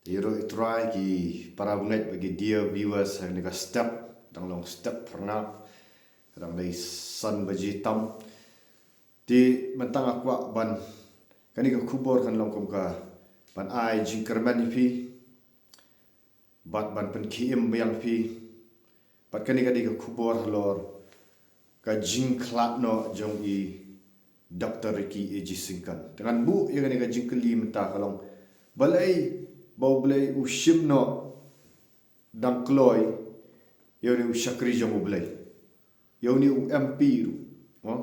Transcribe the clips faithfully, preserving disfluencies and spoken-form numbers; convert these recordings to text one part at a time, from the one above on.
Ïaroh ïa U Trai ki para bangeit bad ki dear viewers ha kane ka step, dang long step phyrngap, dang dei san baje tam. Te mynta nga kwah ban, kane ka khubor kan long kum ka ban ai jingkyrmen ïa phi, bad ban pynkhie im biang phi. Bad kane ka dei ka khubor halor ka jingkhlad noh jong i Doctor Ricky A J Syngkon. Te ngan buh ïa kane ka jingkylli mynta ka long, balei ba U Blei u shim noh dang kloi ïa une u shakri jong U Blei, ïa une u M P ruh, mo?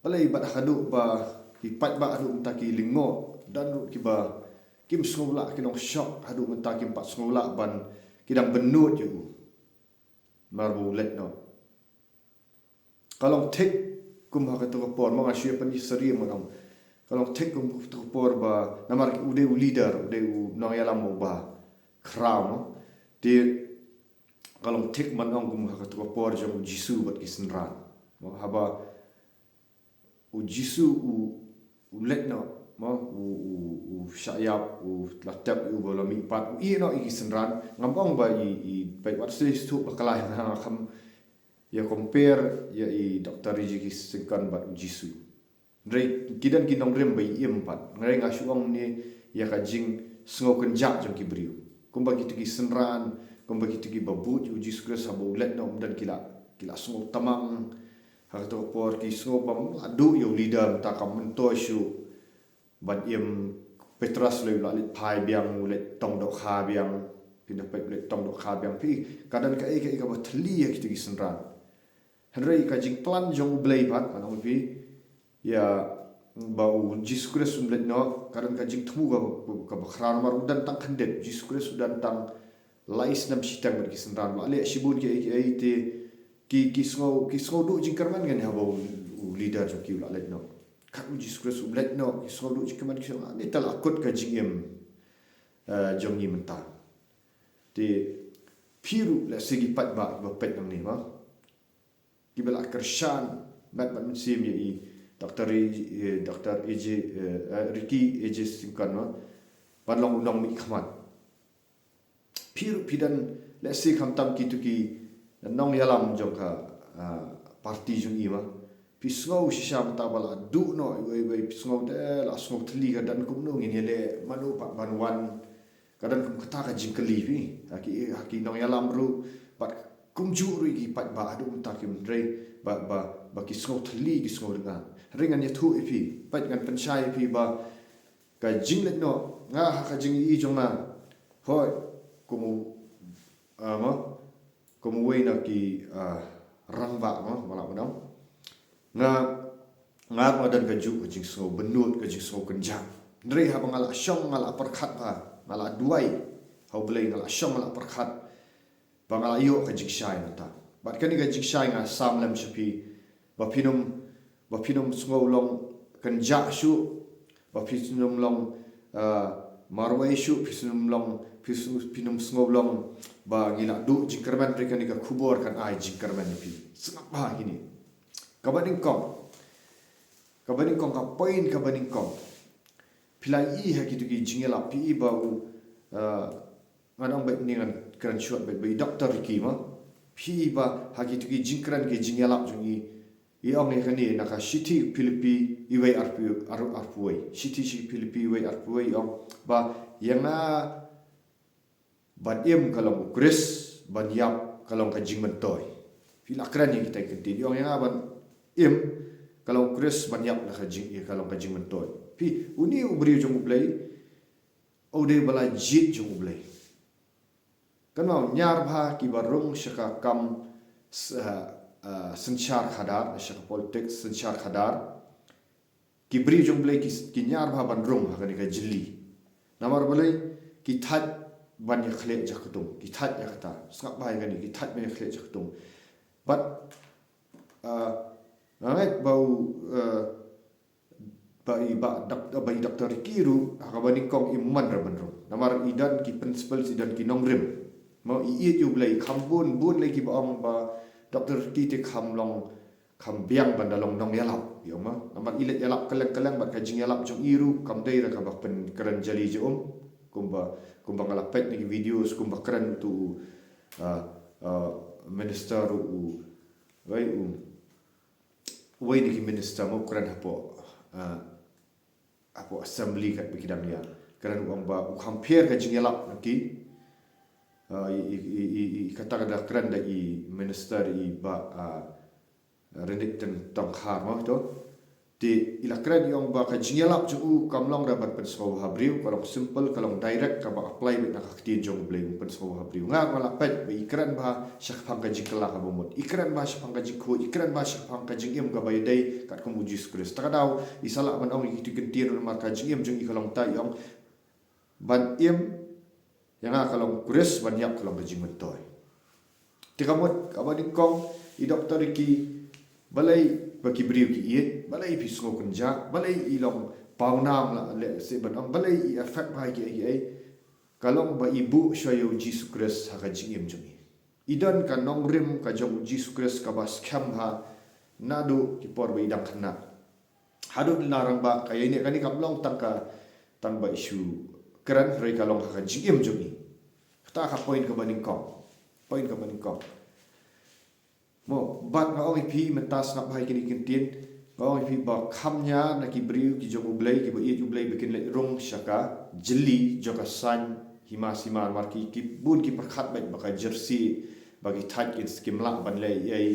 Balei bad haduh ba ki paidbah haduh mynta ki lyngngoh, don ruh kiba kim sngewlah, ki long shock haduh mynta kim pat sngewlah ban, ki dang bynnud ïa u. Namar ba u leit noh. Ka long thik kum ha kato ka por, ma nga shu ïa pyni syriem ngan ong. Ka long thik kum ha kato ka por ba, namar u dei u leader, u dei u nongïalam uba khraw, mo. Te ka long thik ban ong kum ha kato ka por jong u Jisu bad ki synran. Mo, haba u Jisu u, u leit noh, mo, u, u, u shah ïap, u la tep ïa u ba la mihpat, u ïeh noh ïa ki synran. Ngam ong ba i, i, ba wat sdei shuh ba ka lai, nga kham ïa compare ïa i Doctor Ricky Syngkon bad u Jisu. Hynrei ki don ki nongrim ba ïeit pat. Hynrei nga shu ong ne ïa ka jingsngew kynjah jong ki briew. Kumba kito ki synran, kumba kito kiba bud ïa u Jisu Khrist haba u leit noh, ym don, ki la, ki la sngew tamang. Ha kato ka por ki sngew ba ym lah duh ïa u leader, mynta kam myntoi shuh ban im. Petros lei u la leit phai biang, u leit tong dohkha biang. Phi da peit, u leit tong dohkha biang. Phi, ka don kaei kaei kaba thylli ïa kito ki synran. Hynrei ka jingplan jong U Blei pat, ngan ong ïa phi, ïa ba u Jisu Khrist un leit noh, ka don ka jingthmu kaba, kaba khraw, namar u don tang khyndiat, Jisu Khrist u don tang lai snem shiteng bad ki synran. La leh shibun kiei kiei, te ki, ki sngew, ki sngew duh jingkyrmen ngan ïa haba u, u leader jong ki u la leit noh. Kat u Jisu Khrist u leit noh, ki sngew duh jingkyrmen, ki sngew, ne te la kut ka jingim, eh, jong ngi mynta. Te phi ruh lehse ki paidbah ba peit nangne, ma, kiba la kyrshan met bad mynsiem ïa i Doctor A J, eh, Doctor A J, eh, eh, Ricky A J Syngkon, ma, ban long u nongmihkhmat. Phi ruh phi don lehse khamtam kito ki nongïalam jong ka, ah, party jong i, ma. Phi sngew shisha mynta ba la duh noh iwei iwei, phi sngew te la sngew thylli, ka don kumno ngin ïaleh, mano pat ban wan. Ka don kum kata ka jingkylli phi ha ki, ha ki nongïalam ruh, bad kumjuh ruh ki paidbah haduh mynta kim, hynrei ba, ba, ba ki sngew thylli, ki sngew lyngngoh. Hynrei ngan ïathuh ïa phi, peit, ngan pynshai ïa phi ba ka jingleit noh, nga ha ka jingïohi jong nga, hooid, kum u, ah, mo, kum uwei na ki, ah, rangbah, mo, ma lah ban ong, nga, nga ruh nga don kajuh ka jingsngew bynnud, ka jingsngew kynjah. Hynrei haba nga la shong, nga la pyrkhat bha, nga la duwai ha U Blei, nga la shong, nga la pyrkhat, ba nga la ïoh ka jingshai mynta. Bad kane ka jingshai nga sam lem sha phi, ba phin ym, ba phin ym sngew long kynjah shuh, ba phin ym long, ah, marwei shuh, phin ym long, phin ym, phin ym sngew long ba ngi la duh jingkyrmen, hynrei kane ka khubor kan ai jingkyrmen ïa phi. Sngap bha kine. Kaba nyngkong, kaba nyngkong, ka point kaba nyngkong. Phi la ïohi ha kito ki jingïalap, phi ïohi ba u, ah, ngan ong beit ne ngan kren short beit, ba i Doctor Ricky, ma, phi ïohi ba ha kito ki jingkren, ki jingïalap jong i, i ong ïa kane na ka Shithi Philippi iwei arphew, ar-, arphew wei. Shithi sha ki Philippi iwei arphew wei, i ong ba ïa nga ban im ka long u Khrist, ban ïap ka long ka jingmyntoi. Phi la kren ïa kita ki kyntien, i ong ïa nga ban im ka long u Khrist, ban ïap la ka jing, ïa ka long ka jingmyntoi. Phi, une u briew jong U Blei, u dei ba la jied jong U Blei. Kynmaw, ñiar bha kiba rung sha ka kam s-, ah, ah, synshar khadar, sha ka politics synshar khadar. Ki briew jong U Blei ki, ki ñiar bha ban rung ha kane ka jylli. Namar balei? Ki thait ban ïakhleh jaktung, ki thait ïa kata. Sngap bha ïa kane, ki thait ban ïakhleh jaktung. Bad, ah, nga ngeit ba u, ah, ba i, ba doc-, ba i Doctor Ricky ruh, ha kaba nyngkong im man ra ban rung. Namar i don ki principles, i don ki nongrim. Mo, i ïeit ïa U Blei, kham bun, bun lei kiba ong ba Doctor Ricky te kham long, kham biang ban da long nongïalap, i ong, ma. Namar i leit ïalap kylleng kylleng, bad ka jingïalap jong i ruh kam dei ra kaba pynkren jali ja um. Kumba, kumba nga la peit na ki videos, kumba kren utu u, ah, ah, minister u, u, wei u, wei na ki minister mo kren hapoh, ah, hapoh assembly katba ki dang ïa. Kren u ong ba u kham pher ka jingïalap na ki. Ah, i, i, i, i, i kata ka da kren da i minister i Bah, ah, Ranjit Tongkhar mo to. Te i la kren i ong ba ka jingïalap jong u kam long da ban pynsngewbha briew, ka long simple, ka long direct, kaba apply beit na ka ktien jong U Blei, ban pynsngewbha briew. Nga, nga la peit ba i kren bha shaphang ka jingkylla kaba mut. I kren bha shaphang ka jingkhuid, i kren bha shaphang ka jingim kaba ïadei katkum U Jisu Khrist. Ta ka daw i sa lah ban ong ïa kitu ki ktien namar ka jingim jong i ka long ta, i ong ban im ïa nga ka long Khrist, ban ïap ka long ka jingmyntoi. Te ka mut, kaba nyngkong, i Doktor Ricky, balei ba ki briew ki ïeit, balei phi sngew kynjah, balei i long pawnam la leh se ban ong, balei i affect bha ïa kiei kiei. Ka long ba i buh shuwa ïa U Jisu Khrist ha ka jingim jong i. I don ka nongrim ka jong U Jisu Khrist kaba skhem bha naduh ki por ba i dang khynnah. Haduh na rangbah, ka ïa ne kane kam long tang ka, tang ba i shu kren, hynrei ka long ha ka jingim jong i. Kata ka point kaba nyngkong. Point kaba nyngkong. Mo, bad nga ong ïa phi mynta, sngap bha ïa kine ki ktien. Nga ong ïa phi ba kham nia na ki briew ki jong U Blei, kiba ïeit U Blei, ba kin leit rung sha ka jylli jong ka saiñ hima sima, namar ki, ki bun ki pyrkhat beit ba ka jersey, ba ki thait kin, kim lah ban leh ei ei.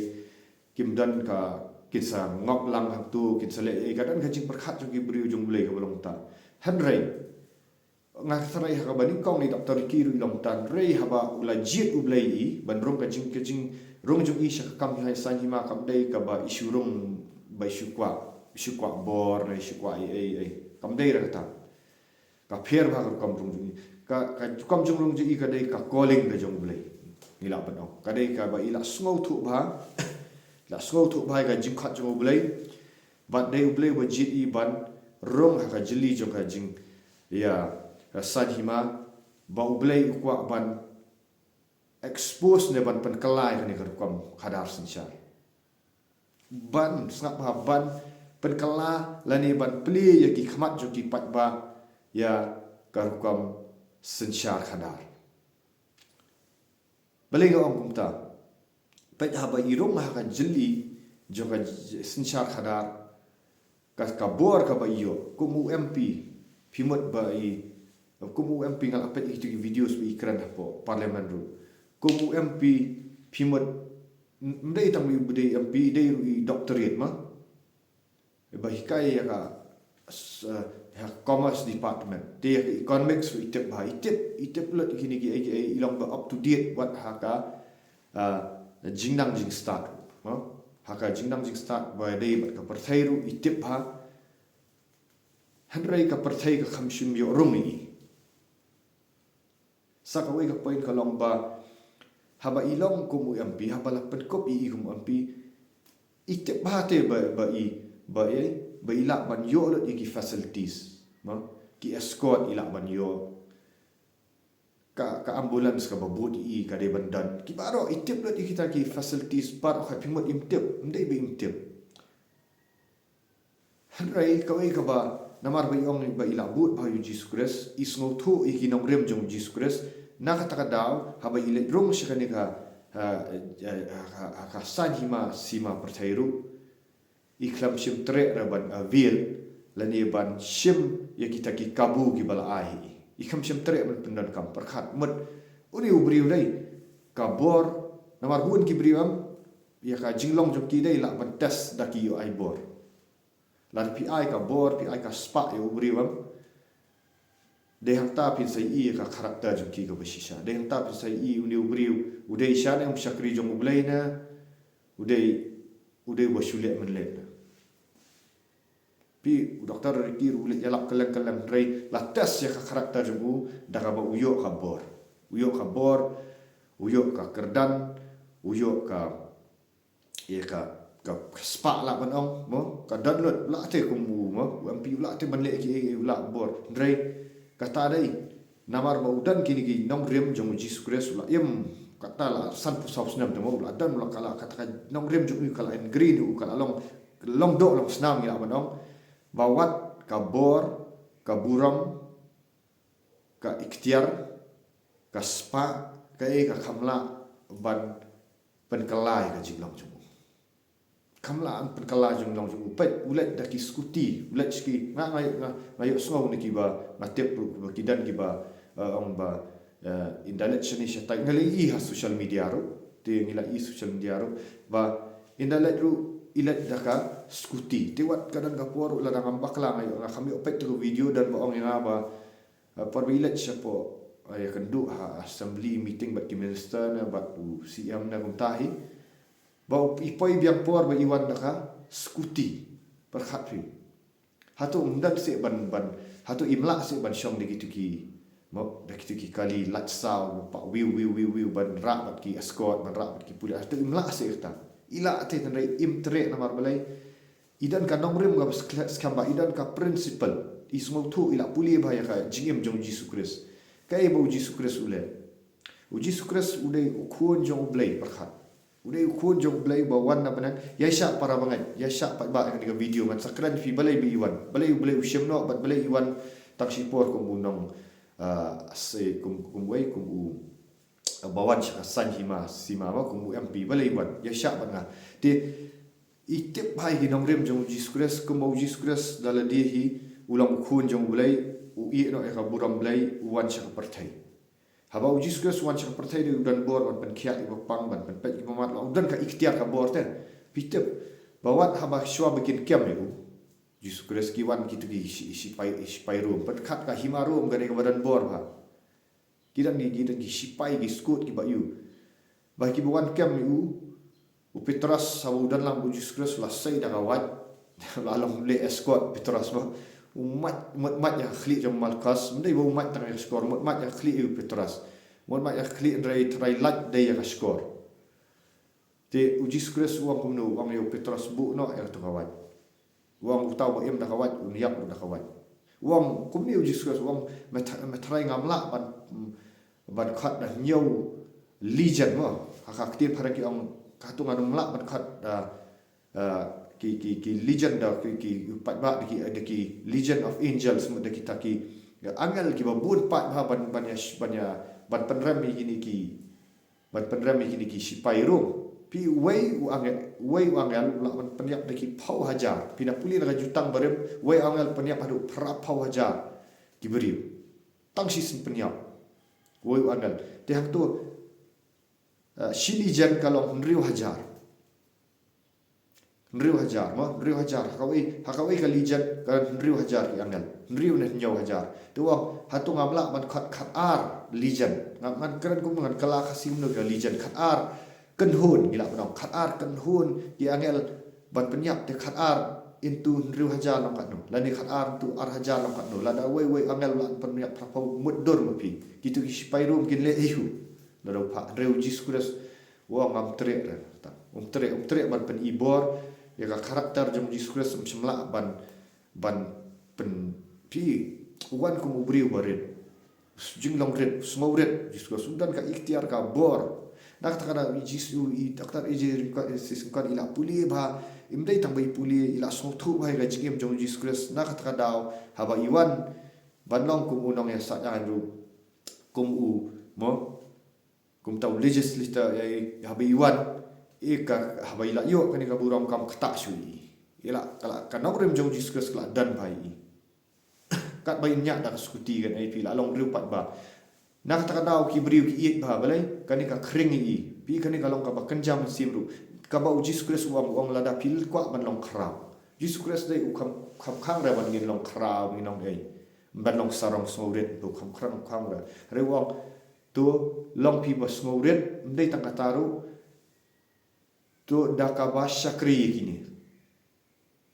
Kim don ka, kin sa ngop lang hangto, kin sa leh ei, ka don ka jingpyrkhat jong ki briew jong U Blei kaba long ta. Hynrei nga tharai ha kaba nyngkong, i Doktor Ricky ruh i long ta, hynrei haba u la jied U Blei ïa i ban rung ka jing, ka jingrung jong i sha ka kam saiñ hima, kam dei kaba i shu rung ba i shu kwah, i shu kwah bor ne i shu kwah ei ei ei. Kam dei ruh kata. Ka pher bha ka rukom jingrung jong i. Ka, ka rukom jingrung jong i ka dei ka calling ka jong U Blei, ngi lah ban ong. Ka dei kaba i la sngewthuh bha, la sngewthuh bha ïa ka jingkhot jong U Blei. Bad dei U Blei uba jied i ban rung ha ka jylli jong ka jing, ïa, ka saiñ hima, ba U Blei u kwah ban expose ne ban pynkylla ïa kane ka rukom khadar synshar. Ban, sngap bha, ban pynkylla lane ban plie ïa ki khmat jong ki paidbah ïa ka rukom synshar khadar. Balei nga ong kumta? Peit, haba i rung ha ka jylli jong ka j-, synshar khadar, ka, ka bor kaba i ïoh, kum u M P, phi mut ba i, kum u M P, nga la peit ïa kitu ki videos ba i kren hapoh Parliament ruh. Kum u M P, phi mut, m-, ym dei tang ba i dei M P, i dei ruh i doctorate ma. Ba hikai ïa ka, s-, eh, ïa ka Commerce Department. Te ïa ka Economics ruh i tip bha, i tip, i tip lut ïa kine kiei kiei, i long ba up to date wat ha ka, eh, jingnang jingstad. No? Ha ka jingnang jingstad ba dei bad ka pyrthei ruh i tip bha. Hynrei ka pyrthei ka kham shym ïoh rung ïa i. Sa kawei ka point ka long ba, haba i long kum u M P, haba la pynkup ïa i kum u M P, i tip bha te ba, ba i, ba i, ba i lah ban ïoh lut ïa ki facilities, no? Ki escort i lah ban ïoh. Ka, ka ambulance kaba bud ïa i ka dei ban don. Ki baroh i tip lut ïa kita ki facilities baroh, khat phi mut im tip, ym dei ba im tip. Hynrei kawei kaba, namar ba i ong ba i la bud bha ïa u Jisu Khrist, i sngewthuh ïa ki nongrim jong u Jisu Khrist, na kata ka daw, haba i leit rung sha kane ka, ha, ha, ha, ha ka saiñ hima sima pyrthei ruh, i khlem shym treh ruh ban avail, lane ban shim ïa kita ki kabu kiba la ai ïa i. I khlem shym treh ban pyndonkam, pyrkhat mut, une u briew dei, ka bor, namar bun ki briew em, ïa ka jinglong jong ki dei lah ban test da ki ïoh ai bor. Lada phi ai ka bor, phi ai ka spah ïa u briew em, dei hangta phin sa ïohi ïa ka character jong ki kaba shisha. Dei hangta phin sa ïohi une u briew u dei shisha ne em u shakri jong U Blei ne u dei, u dei uba shu leh mynleh ne. Phi, u Doktor Ricky ruh u leit ïalap kylleng kylleng, hynrei la test ïa ka character jong u da kaba u ïoh ka bor. U ïoh ka bor, u ïoh ka kyrdan, u ïoh ka, ïa ka, ka, ka spah lah ban ong, mo, ka don lut, u lah te kum u, mo, u M P u lah te ban leh kiei kiei, u lah bor. Hynrei kata dei namar ba u don kine ki nongrim jong u Jisu Khrist, u la im, kata la sanphew saw snem te mo, u la don, u la, ka la, kata ka nongrim jong u ka la ingrain, u ka la long, long doh long snam ngi lah ban ong. Ba wat ka bor, ka burom, ka iktiar, ka spah, kaei ka kham lah ban pynkylla ïa ka jinglong jong u. Kham lah ban pynkylla ïa ka jinglong jong u. Peit, u leit da ki scooty, u leit ki, nga, nga, nga, nga ïohsngew na kiba, nga tip ruh ba ki don kiba, eh, ong ba, eh, ynda leit shane shatai, nga la ïohi ha social media ruh. Te ngi la ïohi social media ruh ba ynda leit ruh i leit da ka scooty. Te wat ka don ka por ruh lada ngam bakla nga ïoh, nga kham ïoh peit tu ka video don ba ong ïa nga ba, eh, por ba i leit shapoh, eh, ïakynduh ha assembly meeting bad ki minister ne bad u C M ne kumta hi, ba u, i poi biang por ba i wan da ka scooty. Pyrkhat phi. Hato ym don seh ban, ban, hato im lah seh ban shong da kitu ki, mo, da kitu ki kali lait saw, pa wiu, wiu, wiu, wiu, ban rah bad ki escort, ban rah bad ki pulit. Hato im lah seh kata. I lah te, hynrei im treh namar balei? I don ka nongrim kaba skhem bha, i don ka principle. I sngewthuh, i la pule bha ïa ka jingim jong u Jisu Khrist. Kaei ba u Jisu Khrist u leh? U Jisu Khrist u dei u khun jong u Blei, pyrkhat. U dei u khun jong u Blei ba wan na bneng, ïaishah para bangeit, ïaishah paidbah ïa kane ka video, ngan sa kren ïa phi balei ba i wan, balei, balei u shim noh, bad balei i wan tang shipor kum u nong, ah, se kum, kum wei, kum u, ah, ba wan sha ka saiñ hima, sima ma, kum u M P, balei i wan, ïaishah bad nga. Te, i tip bha ïa ki nongrim jong u Jisu Khrist, kumba u Jisu Khrist da lade hi, u long u khun jong u Blei, u ïeh noh ïa ka burom Blei, u wan sha ka pyrthei. Haba u Jisu Khrist u wan sha ka pyrthei dei u don bor ban pynkhiah ïa kiba pang, ban pynpeit ïa kiba mad, la u don ka iktiar ka bor te. Phi tip, ba wat haba shuwa ba kin kem ïa u Jisu Khrist ki wan kitu ki shi-, shipai, shipai Rom. Pyrkhat ka hima Rom ka dei kaba don bor bha. Ki don ki, ki don ki shipai ki skud kiba ïoh. Ba kiba wan kem ïa u, u Petros, haba u don lang bad u Jisu Khrist, la sei da ka wait. La long leh escort Petros ba. U mait, mut mait ïa ka khlieh jong Malkus. Ym dei ba u mait tang ïa ka shkor, mut mait ïa ka khlieh ïa u Petros. Mut mait ïa ka khlieh hynrei trai lait dei ïa ka shkor. Te u Jisu Khrist u ong kumno, u ong ïa u Petros buh noh ïa katu ka wait. U ong uta uba im da ka wait un ïap ruh da ka wait. U ong kumne u Jisu Khrist, u ong me tha-, me trai ngam lah ban, ban khot da hynñiew legion mo. Ha ka ktien phareng ki ong katu ngan ym lah ban khot da, eh, ki, ki, ki legion da ki, ki paidbah da ki, da ki legion of angels mo, da kita ki, ya, angel kiba bun paidbah ban, ban ïa, ban ïa, ban pynrem ïa kine ki ban pynrem ïa kine ki shipai Rom. Phi, uwei u angel, uwei u angel u lah ban pynïap da ki phew hajar. Phi nang pule na ka Jutang Barim, uwei u angel pynïap haduh phra phew hajar ki briew. Tang shisien pynïap. Uwei u angel. Te hangto, eh, shi legion ka long hynriew hajar. Hynriew hajar, mo, hynriew hajar. Ha kawei, ha kawei ka legion ka hynriew hajar ki angel. Hynriew ne hynñiew hajar. Te u ong, hato ngam lah ban khot khatar legion. Ngam, ngan kren kum ngan kylla Khasi kumno ka legion. Khatar kynhun, ngi lah ban ong. Khatar kynhun ki angel ban pynïap, te khatar into hynriew hajar long katno. Lane khatar into ar hajar long katno. Lada uwei uwei angel u lah pynïap phra phew, mutdur ma phi. Kitu ki shipai Rom kin leh aïu? Lada u phah hynriew, u Jisu Khrist u ong ngam treh re, kata. Um treh, um treh ban pyni bor ïa ka character jong u Jisu Khrist, um shym lah ban, ban pyn, phi, u wan kum u briew ba rit. Jinglong rit, sngewrit, u Jisu Khrist u don ka iktiar ka bor. Na kata ka daw i Jisu, i Doctor A J Ryngkat, i Sisnkat i la pule bha, im dei tang ba i pule, i la sngewthuh bha ïa ka jingim jong u Jisu Khrist. Na kata ka daw haba i wan ban long kum u nongïasaid aiñ ruh, kum u, mo, kumta u legislator, eh, haba i wan, eh, ka, haba i la ïoh kane ka burom kam ktah shuh ïa i. I la, ka la, ka nongrim jong u Jisu Khrist ka la don bha ïa i. Katba i ñiah da ka scooty kan, eh, phi, la long briew paidbah. Na kata ka daw ki briew ki ïeit bha, balei? Kane ka khring ïa i. Phi, kane ka long kaba kynja mynsiem ruh. Kaba u Jisu Khrist u ong, u ong lada phi kwah ban long khraw. Jisu Khrist dei u kham, kham khang re ban ngin long khraw, ngin long ei. Ban long sarong sngewrit, u kham khang, khang re. Re u ong, to long phi ba sngewrit, ym dei tang kata ruh, to da kaba shakri ïa kine.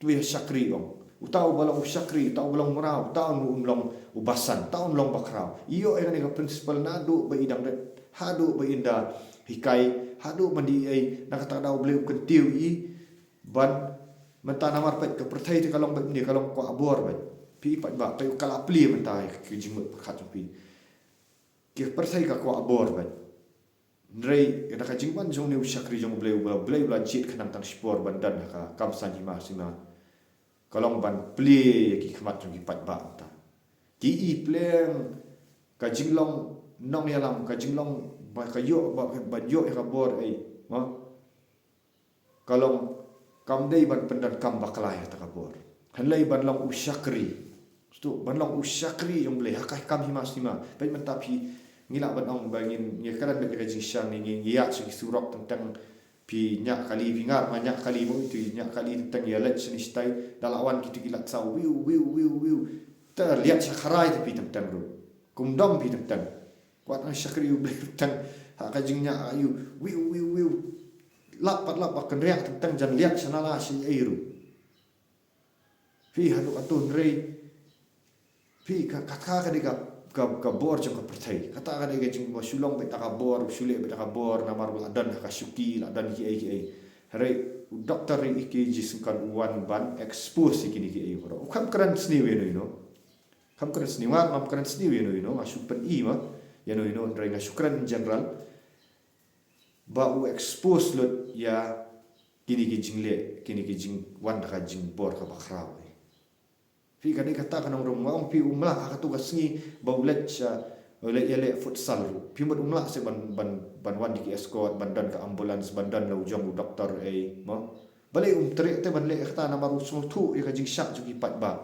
To ïa shakri, ong. Uta uba long u shakri, uta uba long mraw, uta un, un long uba san, uta un long ba khraw. Ïoh ïa kane ka principle naduh ba i dang rit, haduh ba in da hikai, haduh ban da ei, na kata ka daw U Blei u kyntiew ïa i, ban, mynta namar peit ka pyrthei te ka long beit ne, ka long kwah bor beit. Phi, paidbah, peit ka la plie mynta ïa ka jingmut pyrkhat jong phi. Ka pyrthei ka kwah bor beit. Hynrei, na ka jingwan jong une u shakri jong U Blei, U Blei u la jied khnang tang shipor ban don ha ka kam saiñ hima sima. Ka long ban plie ïa ki khmat jong ki paidbah mynta. Ki i pleng Ka jinglong nongïalam, ka jinglong ba ka ïoh, ba, ban ïoh ïa ka bor ei, mo? Ka long, kam dei ban pyndonkam bakla ïa kata ka bor. Hynrei ban long u shakri. Sngewthuh, ban long u shakri jong U Blei ha ka kam hima sima. Peit mynta phi, ngi lah ban ong ba ngin, ngi kren beit ïa ka jingshang, ngi, ngi, ngi ïaid sha ki surok teng teng, phi ñiah kali, phi ngat ma ñiah kali mo, itu ñiah kali teng teng ïa leit shane shatai, da la wan kito ki lad saw, wiu, wiu, wiu, wiu. Te liat sha kharai te phi teng teng ruh. Kum dom phi teng teng. Kwah nang shakri U Blei teng teng. Ha ka jingñiah aïu. Wiu, wiu, wiu. Lap pat lap ba kynriah teng teng, jan liat sha nala sha ei ruh. Phi haduh katto hynrei. Phi ka, kata ka dei ka, ka, ka bor jong ka pyrthei. Kata ka dei ka jing ba shu long beit da ka bor, shu leh beit da ka bor, namar ba la don ha ka shuki, la don ki ei ki ei. Hynrei u doktor ri i ki jingsyngkon u wan ban expose ïa kine ki ei baroh. U kham kren sniew ïano ïano. Kham kren sniew, nga ngam kren sniew ïano ïano, nga shu pyni ma ïano ïano, hynrei nga shu kren in general. Ba u expose lut ïa kine ki jingleh, kine ki jingwan da ka jingbor kaba khraw. Phi, ka dei kata ka nongrim, nga ong phi, um lah ha kato ka sngi ba u leit sha, u leit ïaleh futsal ruh. Phi mut um lah seh ban, ban, ban wan da ki escort, ban don ka ambulance, ban don la u jong u doktor ei, mo? Balei um treh te ban leh kata, namar u sngewthuh ïa ka jingshah jong ki paidbah.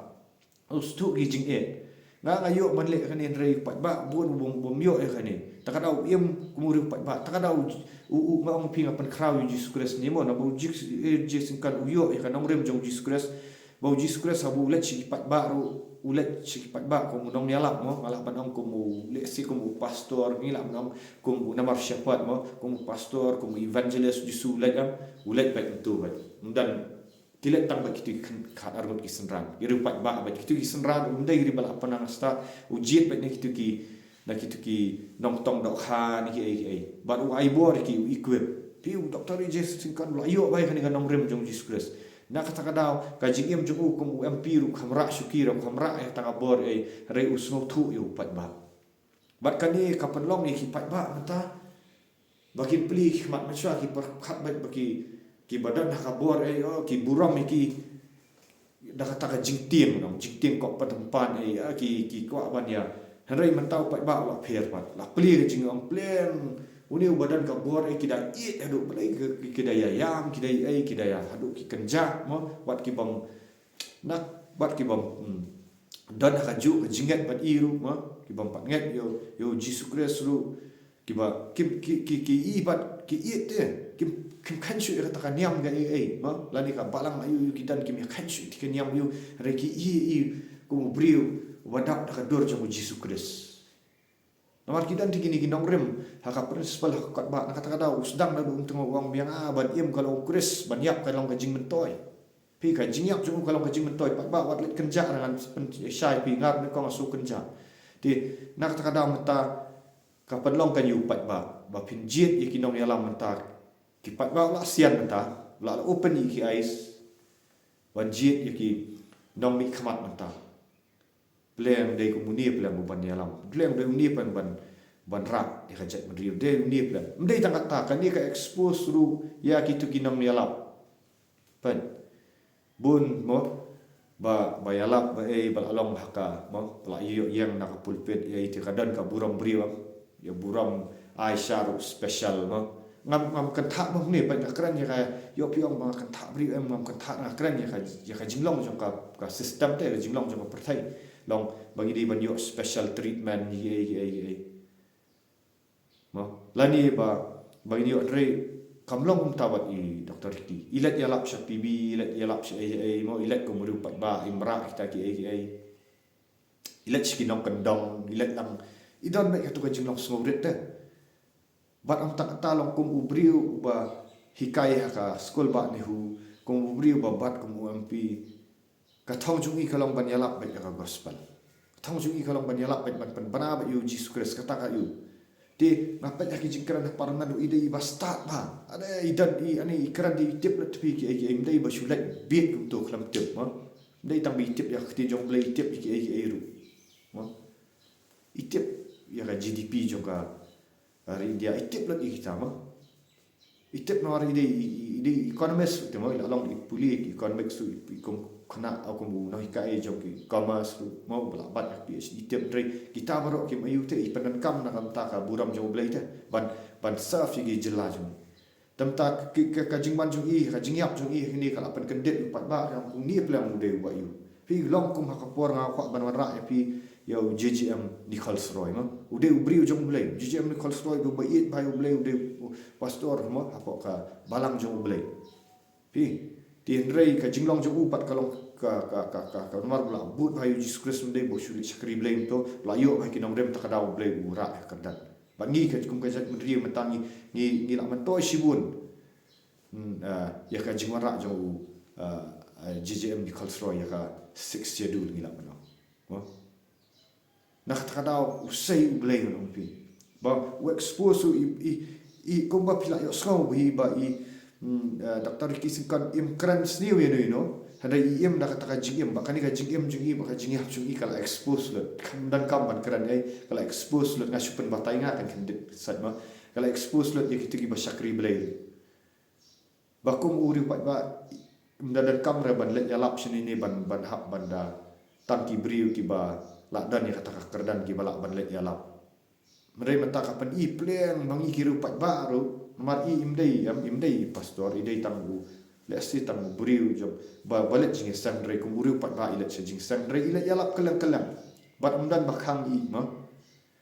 U sngewthuh ki jingeh. Nga, nga ïoh ban leh kane hynrei u paidbah bun bym, bym ïoh ïa kane. Te ka daw u im kum u riew paidbah. Te ka daw u, u, u, nga ong phi, nga pynkhraw ïa u Jisu Khrist ne mo, naba u Jisu, eh, Jisu kan u ïoh ïa ka nongrim jong u Jisu Khrist. Ba u Jisu Khrist haba u leit sha ki paidbah ruh, u leit sha ki paidbah kum u nongïalap mo, nga lah ban ong kum u, lehse kum u pastor, ngi lah ban ong kum u namar shepherd mo, kum u pastor, kum u evangelist, u Jisu u leit, em, u leit beit kumto beit. Ym don, ki leit tang beit kito ki khat arngut ki synran. Ki riew paidbah beit kito ki synran, ym dei ri ba la pynang stad, u jied beit na kito ki, na kito ki nongtong dohkha ne ki ei ki ei. Bad u ai bor ïa ki, u equip. Phi, u doktor J C Syngkon u la ïoh beit kane ka nongrim jong u Jisu Khrist. Na kata ka daw, ka jingim jong u kum u M P ruh kham rah shuki ruh, kham rah ïa kata ka bor ei, hynrei u sngewthuh ïa u paidbah. Bad kane ka pynlong ïa ki paidbah mynta ba kin plie ki khmat mynshuwa, ki pyrkhat beit ba ki, kiba don ha ka bor ei, oh, ki burom ïa ki da kata ka jingtieng, nong, jingtieng kop pat tympan ei, ah, ki, ki kwah ban ïa. Hynrei mynta u paidbah u la pher pat, la plie ka jingong pleng. Une uba don ka bor ei, ki da ïeit haduh balei, ki, ki, ki da ïa ïam, ki da ïa ei, ki da ïa haduh ki kynjah mo, wat ki bym, na, wat ki bym, hmm, don ha kajuh ka jingngeit bad i ruh mo, ki bym pat ngeit ïa u, ïa u Jisu Khrist ruh. Kiba, ki, ki, ki, ki i bad, ki ïeit te, kim, kim kheiñ shuh ïa kata ka niam ka ei ei, mo? Lane ka balang aïu aïu ki don, kim ïa kheiñ shuh ïa ka niam aïu, hynrei ki i, i kum u briew uba dap da ka dur jong u Jisu Khrist. Namar ki don te kine ki nongrim ha ka principal, ha ka kot ba, na kata ka daw u sdang naduh u tnga u ong biang, ah, ban im ka long u Khrist, ban ïap ka long ka jingmyntoi. Phi, ka jingïap jong u ka long ka jingmyntoi, paidbah wat leit kynjah, ngan pynshai phi, nga ruh nyngkong nga shu kynjah. Te na kata ka daw mynta ka pynlong ka ïa u paidbah ba phin jied ïa ki nongïalam mynta, ki paidbah u la sian mynta, u la, la open ïa ki eyes ban jied ïa ki nongmihkhmat mynta. Pleng dei kum une, pleng u ban ïalam, pleng dei une, pleng ban, ban rah ïa ka jaitbynriew, dei une pleng. Ym dei tang kata, kane ka expose ruh ïa kito ki nongïalap. Peit. Bun mo, ba, ba ïalap ba ei, ba la long ha ka, mo, ba la ïoh ïeng na ka pulpit, ïa ite ka don ka burom briew, ïa burom ai sha ruh special mo. Ngam, ngam kynthah mo ne, peit nga kren ïa ka, ïoh phi ong ba nga kynthah briew em, ngam kynthah, nga kren ïa ka, ïa ka jinglong jong ka, ka system te, ka jinglong jong ka pyrthei. Long ba ngi dei ban ïoh special treatment, ïa ei, ïa ei, ïa ei. Mo, lane ba, ba ngin ïoh, hynrei kam long kumta bad i Doctor Ricky. I leit ïalap sha P B, i leit ïalap sha ei ei mo, i leit kum u riew paidbah, i mrah kita ki ei ki ei. I leit sha ki nongkyndong, i leit lang, i don beit kato ka jinglong sngewrit te. Bad ym tang kata, long kum u briew uba hikai ha ka skul bah NEHU, kum u briew uba bat kum u M P. Ka thong jong i ka long ban ïalap beit ïa ka gospel. Ka thong jong i ka long ban ïalap beit, ban pynbna beit ïa u Jisu Khrist, kata ka ïa u. Te nga peit ha ki jingkren ha parliament ruh, i dei iba stad bha. Ade i don i, ane i kren, dei i tip lut phi ki ei ki ei, ym dei ba shu leit bieit kumto khlem tip mo. Ym dei tang ba i tip ïa ka ktien jong U Blei, i tip ïa ki ei ki ei ruh mo. I tip ïa ka G D P jong ka ri India, i tip lut ïa kita mo. I tip namar i dei, i, i, i dei economist te mo, i la long i pule ki economics, i, i kum khynnah, kum u nonghikai jong ki commerce mo, ba la bat ïa ka PhD, i tip. Hynrei kita baroh kim aiu te, i pyndonkam na ka bynta ka burom jong U Blei te, ban, ban serve ïa ki jylla jong i. Te mynta ka, ka, ka jingwan jong i, ka jingïap jong i hangne ka la pynkyndit ïa u paidbah, ka kum une pleng u dei uba aiu. Phi long kum ha ka por nga kwah ban wanrah ïa phi ïa u J J M Nichols Roy mo. U dei u briew jong U Blei. J J M Nichols Roy u dei uba ïeit bha ïa U Blei, u dei u pastor mo hapoh ka balang jong U Blei. Phi, te hynrei ka jinglong jong u pat ka long ka, ka, ka, ka, ka namar ba u la bud bha ïa u Jisu Khrist, ym dei ba u shu leit shakri Blei, ym, to la ïoh bha ïa ki nongrim, ta ka daw U Blei u rah ïa ka kyrdan. Bad ngi ka kum ka jaitbynriew mynta ngi, ngi, ngi la myntoi shibun. Hmm, ah, ïa ka jingwanrah jong u, ah, ah, J J M Nichols Roy, ïa ka Sixth Schedule ngi lah ban ong. Mo? Na kata ka daw u sei U Blei, ngan ong ïa phi. Ba u expose u i, i, i, kumba phi la ïohsngew ba i, ba i, hmm, ah, Doctor Ricky Syngkon im kren sniew ïano ïano. Hynrei i im da kata ka jingim, ba kane ka jingim jong i, ba ka jingïap jong i ka la expose lut. Kam donkam ban kren ei, ka la expose lut, nga shu pynbatai, nga kan kyndit sait ma. Ka la expose lut ïa kito kiba shakri Blei. Ba kum u riew paidbah, ym da donkam re ban leit ïalap shane ne ban, ban hap ban da tang ki briew kiba lah don ïa kata ka kyrdan kiba lah ban leit ïalap. Hynrei mynta ka pyni pleng ba ngi ki riew paidbah ruh, namar i im dei, im, im dei pastor, i dei tang u, lehse tang u briew jong ba, ba leit jingïaseng, hynrei kum u riew paidbah i leit sha jingïaseng, hynrei i leit ïalap kylleng kylleng. Bad ym don ba khang i, mo.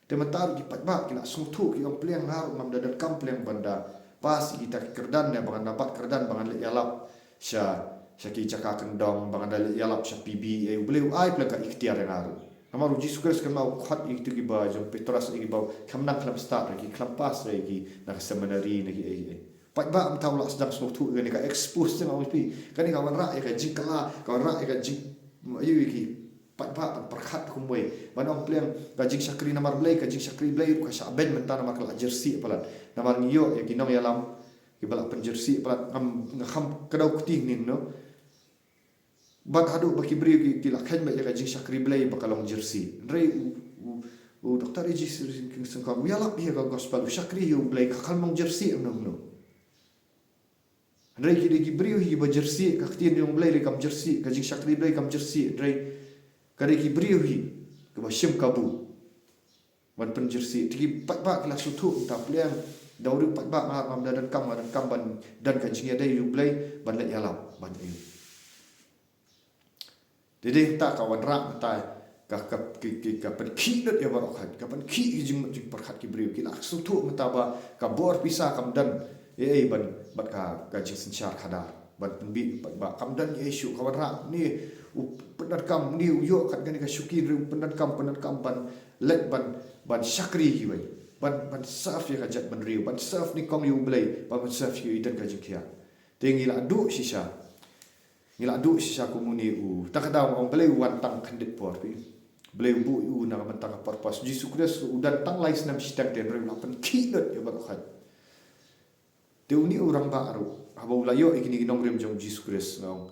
Te mynta ruh ki paidbah ki la sngewthuh, ki ong pleng, nga ruh ngam da donkam pleng ban da pass ïa kita ki kyrdan ne ba ngan da bat kyrdan ba ngan leit ïalap sha, sha ki jaka kyndong, ba ngan da leit ïalap sha P B, eh, U Blei u ai pleng ka iktiar ïa nga ruh. Namar u Jisu Khrist kynmaw u khot ïa kito kiba jong Petros, ïa kiba kham nang khlem stad re, ki khlem pass re, ki na ka seminary ne ki ei ei. Paidbah mynta u la sdang sngewthuh ïa kane, ka expose, te nga ong ïa phi. Kane ka wanrah ïa ka jingkylla, ka wanrah ïa ka jing, ïa ki paidbah ban pyrkhat kumwei. Ban ong pleng ka jingshakri namar Blei, ka jingshakri Blei ruh ka shah beiñ mynta namar ka la jyrsieh palat. Namar ngi ïoh ïa ki nongïalam kiba la pynjyrsieh palat, ngam, nga kham kdew kti hangne, no. Bad haduh ba ki briew ki, ki la kheiñ beit ïa ka jingshakri Blei ba ka long jyrsieh. Hynrei u, u, u Doctor A J Syngkon u ïalap ïa ka gospel, u shakri ïa U Blei, ka khlem long jyrsieh, no, no. Hynrei ki dei ki briew hi kiba jyrsieh, ka ktien jong U Blei ruh kam jyrsieh, ka jingshakri Blei kam jyrsieh, hynrei ka dei ki briew hi kiba shim kabu ban pynjyrsieh. Te ki paidbah ki la sngewthuh mynta pleng, da u riew paidbah nga ngam da donkam, nga donkam ban don ka jingïadei U Blei ban leit ïalap ban ïoh. Te dei mynta ka wanrah mynta ka, ka, ki, ki, ka pynkhih lut ïa baroh khoit, ka pynkhih ki jingmut jingpyrkhat ki briew, ki la sngewthuh mynta ba ka bor pisa kam don ei ei ban, bad ka, ka jingsynshar khadar ban pynbiej pat ba kam don ei ei shuh. Ka wanrah ne u pyndonkam, ne u ïoh kat kane ka shuki, ne u pyndonkam, pyndonkam ban leit ban, ban shakri kiwei, ban, ban serve ïa ka jaitbynriew, ban serve nyngkong ïa U Blei, ban, ban serve ïa i don ka jingkhiah. Te ngi la duh shisha. Ngi la duh shisha kum une u, ta ka daw nga ong Blei u wan tang khyndiat por phi. Blei u buh ïa u na ka bynta ka purpose. Jisu Khrist u don tang lai snem shiteng te hynrei u la pynkhih lut ïa baroh khoit. Te une u rangbah ruh, haba u la ïoh ïa kine ki nongrim jong Jisu Khrist, nga ong,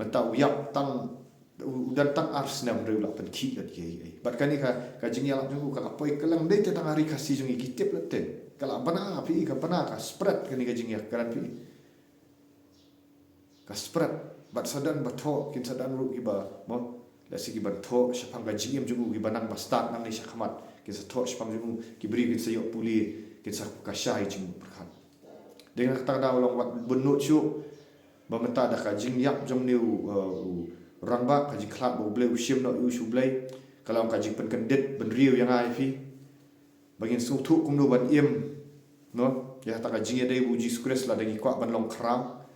mynta u ïap tang, u, u don tang ar snem hynrei u la pynkhih lut ïa i, i. Bad kane ka, ka jingïalap jong u ka la poi kylleng, dei te tang ha ri Khasi jong ngi ki tip lut te. Ka la bna phi, ka bna, ka spread kane ka jingïakren phi. Ka spread, bad sa don ba thoh, kin sa don ruh kiba, mo, lehse kiban thoh shaphang ka jingim jong u, kiba nang ba stad nangne shakhmat, kin sa thoh shaphang jong u, ki briew kin sa ïoh pule, kin sa kashai jingpyrkhat. Dei na kata ka daw long wat bun nud shuh ba mynta da ka jingïap jong une u, uh, u rangbah, ka jingkhlad ba U Blei u shim noh ïa u sha U Blei, ka long ka jingpynkyndit bynriew ïa nga ïa phi. Ba ngin sngewthuh kumno ban im, no, ïa kata ka jingïadei bad u Jisu Khrist lada ngi kwah ban long khraw.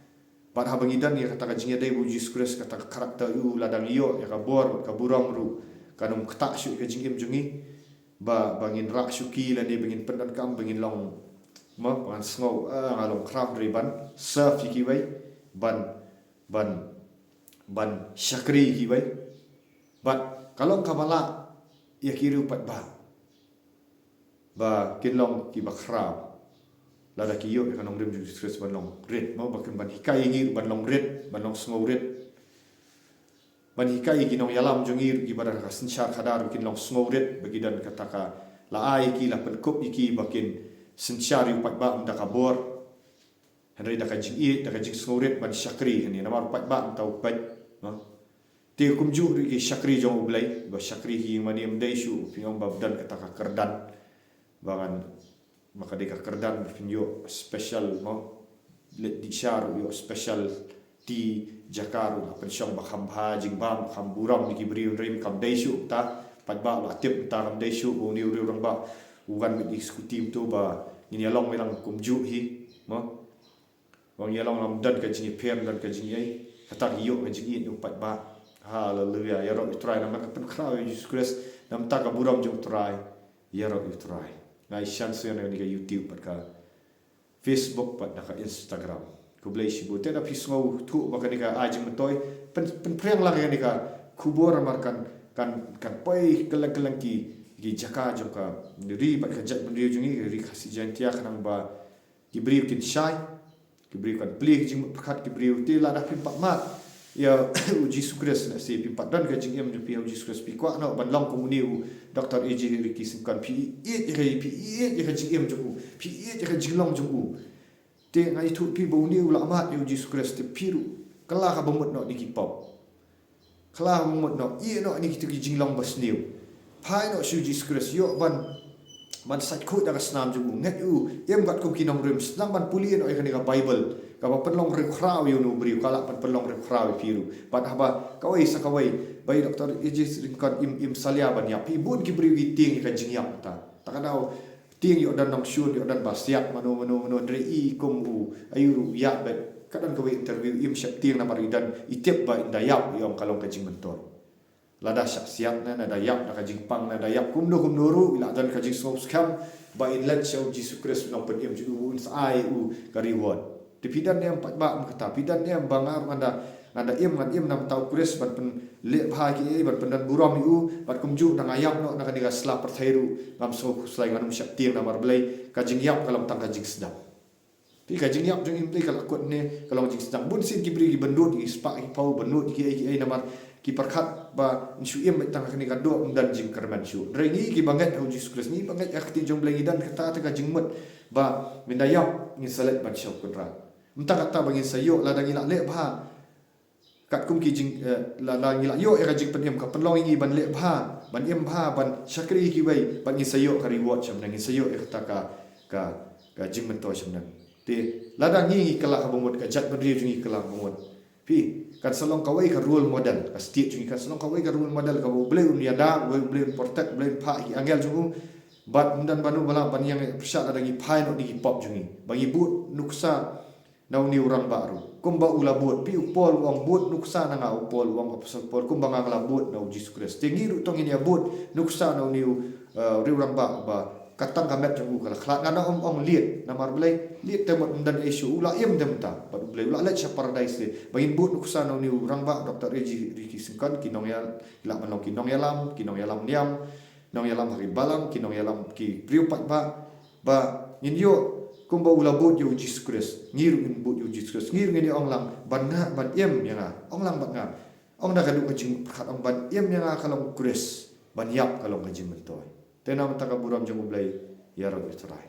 Bad haba ngi don ïa kata ka jingïadei bad u Jisu Khrist, kata ka character ïa u, lada ngi ïoh ïa ka bor, ka burom ruh, kan ym ktah shuh ïa ka jingim jong ngi. Ba, ba ngin rah shuki lane ba ngin pyndonkam, ba ngin long, mo, ba ngan sngew, ah, nga long khraw hynrei ban serve ïa kiwei, ban, ban, ban shakri ïa kiwei. Bad ka long kaba lah ïa ki riew paidbah ba kin long kiba khraw lada ki ïoh ïa ka nongrim jong u Jisu Khrist ban long rit, mo, ba kin ban hikai ïa ngi ban long rit, ban long sngewrit, ban hikai ïa ki nongïalam jong ngi ruh kiba don ha ka synshar khadar ba kin long sngewrit, ba ki don kata ka la ai ïa ki, la pynkup ïa ki ba kin synshar ïa u paidbah ym da ka bor. Hynrei da ka jingïeit, da ka jingsngewrit ban shakri hangne, namar u paidbah mynta u peit, no? Te kumjuh ruh ki shakri jong U Blei, ba shakri hi, mane ym dei shuh, phi ong ba don kata ka kyrdan. Ba ngan, ma ka dei ka kyrdan ba phin ïoh special, no? Leit dih sha ruh ïoh special ti jaka ruh la pynshong ba kham bha jingbam, kham burom ïa ki briew, hynrei kam dei shuh ta. Paidbah la tip ta kam dei shuh, ba une u riew rangbah u wan bad i skuti mynta ba ngin ïalong bilang kumjuh hi, mo? Ba ngin ïalong, ym don ka jingïapher, ym don ka jingïeit. Kata ka ïoh ka jingïeit u paidbah. Haleluia. Ïaroh ïa U Trai namar ka pynkhraw ïa U Jisu Khrist. Namar ka burom jong U Trai. Ïaroh ïa U Trai. Nga ai shan sien na ka YouTube bad ka Facebook bad na ka Instagram. Khublei shibun. Te da phi sngewthuh ba kane ka ai jingmyntoi, pyn, pynphriang lang ïa kane ka khubor namar kan, kan, kan poi kylleng kylleng ki, ki jaka jong ka ri bad ka jaitbynriew jong ngi, ka Ri Khasi Jaiñtia, khnang ba ki briew kin shai, ki briew kan plie ki jingmut pyrkhat, ki briew te lada phim pat mad ïa U Jisu Khrist, lehse phim pat don ka jingim jong phi ha U Jisu Khrist, phi kwah noh ban long kum une u Doctor A J Ricky Syngkon, phi ïeit ïa ka, phi ïeit ïa ka jingim jong u, phi ïeit ïa ka jinglong jong u. Te nga ïathuh phi ba une u la mad ïa U Jisu Khrist, te phi ruh kylla kaba mut noh na ki pop. Kylla kaba mut noh, ïeh noh na kito ki jinglong basniew. Phai noh sha U Jisu Khrist, ïoh ban, ban sait khuid da ka snam jong u, ngeit u, im katkum ki nongrim, sdang ban pule noh ïa kane ka Baibl, kaba pynlong riewkhraw ïa une u briew, ka lah ban pynlong riewkhraw ïa phi ruh. Bad haba kawei sa kawei, ba i Doctor A J Syngkon im, im salia ban ïap, phi, bun ki briew ki tieng ïa ka jingïap ta. Ta ka daw tieng ïoh don nongshun, ïoh don ba siat, mano mano mano, hynrei i kum u, aïu ruh ïap bad. Ka don kawei interview, im sheptieng namar i don, i tip ba ynda ïap i ong ka long ka jingmyntoi. Lada shah siat ne, lada ïap da ka jingpang ne, lada ïap kumno kumno ruh, i la don ka jingsngewskhem ba in leit sha U Jisu Khrist u Nongpynim jong u, un sa ai u ka reward. Te phi don ne em paidbah, ym kata, phi don ne em ba nga ruh ngan da, ngan da im, ngan im namar U Khrist ban pynlehbha ïa kiei, ban pyndon burom ïa u, bad kumjuh da nga ïap noh na kane ka sla pyrthei ruh, ngam sngew khuslai, ngan ym sheptieng namar balei, ka jingïap ka long tang ka jingsdang. Te ka jingïap jong i ym dei ka la kut ne ka long jingsdang. Bun sien ki briew ki bynnud ïa ki spah ki phew, bynnud ïa kiei kiei namar ki pyrkhat ba yn shu im beit tang ha kane ka doh, ym don jingkyrmen shuh. Hynrei ngi kiba ngeit ha U Jisu Khrist, ngi ba ngeit ha ka ktien jong U Blei, ngi don kata te ka jingmut ba mynda ïap ngin sa leit ban sha U Kynrad. Mynta kata ba ngin sa ïoh, lada ngi la leh bha katkum ki jing, eh, la, la ngi la ïoh ïa ka jingpynim, ka pynlong ïa ngi ban leh bha, ban im bha, ban shakri ïa kiwei, bad ngin sa ïoh ka reward sha mneng, ngin sa ïoh ïa kata ka, ka, ka jingmyntoi sha mneng. Te lada ngi, ngi kylla kaba mut, ka jaitbynriew jong ngi kylla kaba mut, phi, kan sa long kawei ka role model, ka state jong ngi kan sa long kawei ka role model kaba U Blei un ïada, U Blei, U Blei un protect, U Blei un phah ïa ki angel jong u. Bad ym don ba nu ba la ban ïeng pyrshah lada ngi phai noh na ki pop jong ngi, ba ngi bud nuksa na une u rangbah ruh. Kumba u la bud, phi, u Paul u ong, bud nuksa na nga, u Paul u ong, Apostol Paul, kumba nga la bud na U Jisu Khrist. Te ngi ruh to ngin ïa bud nuksa na une u, eh, riew rangbah ba ka tang ka met jong u ka la khlad. Nga ong, ong liat, namar balei? Liat te mut ym don ei shuh, u la im te mynta bad U Blei, u la leit sha paradise te. Ba ngin bud nuksa na une u rangbah Doctor A J Ricky Syngkon, ki nongïalam, ki lah ban long ki nongïalam, ki nongïalam niam, nongïalam ha ki balang, ki nongïalam ki briew paidbah, ba ngin ïoh kumba u la bud ïa U Jisu Khrist. Ngi ruh ngin bud ïa U Jisu Khrist, ngi ruh ngin ïa ong lang, ban nga, ban im ïa nga, ong lang bad nga. Ong da ka duh ka jingpyrkhat, ong ban im ïa nga ka long Khrist, ban ïap ka long ka jingmyntoi. Te namar kata ka burom jong U Blei, ïaroh ïa U Trai.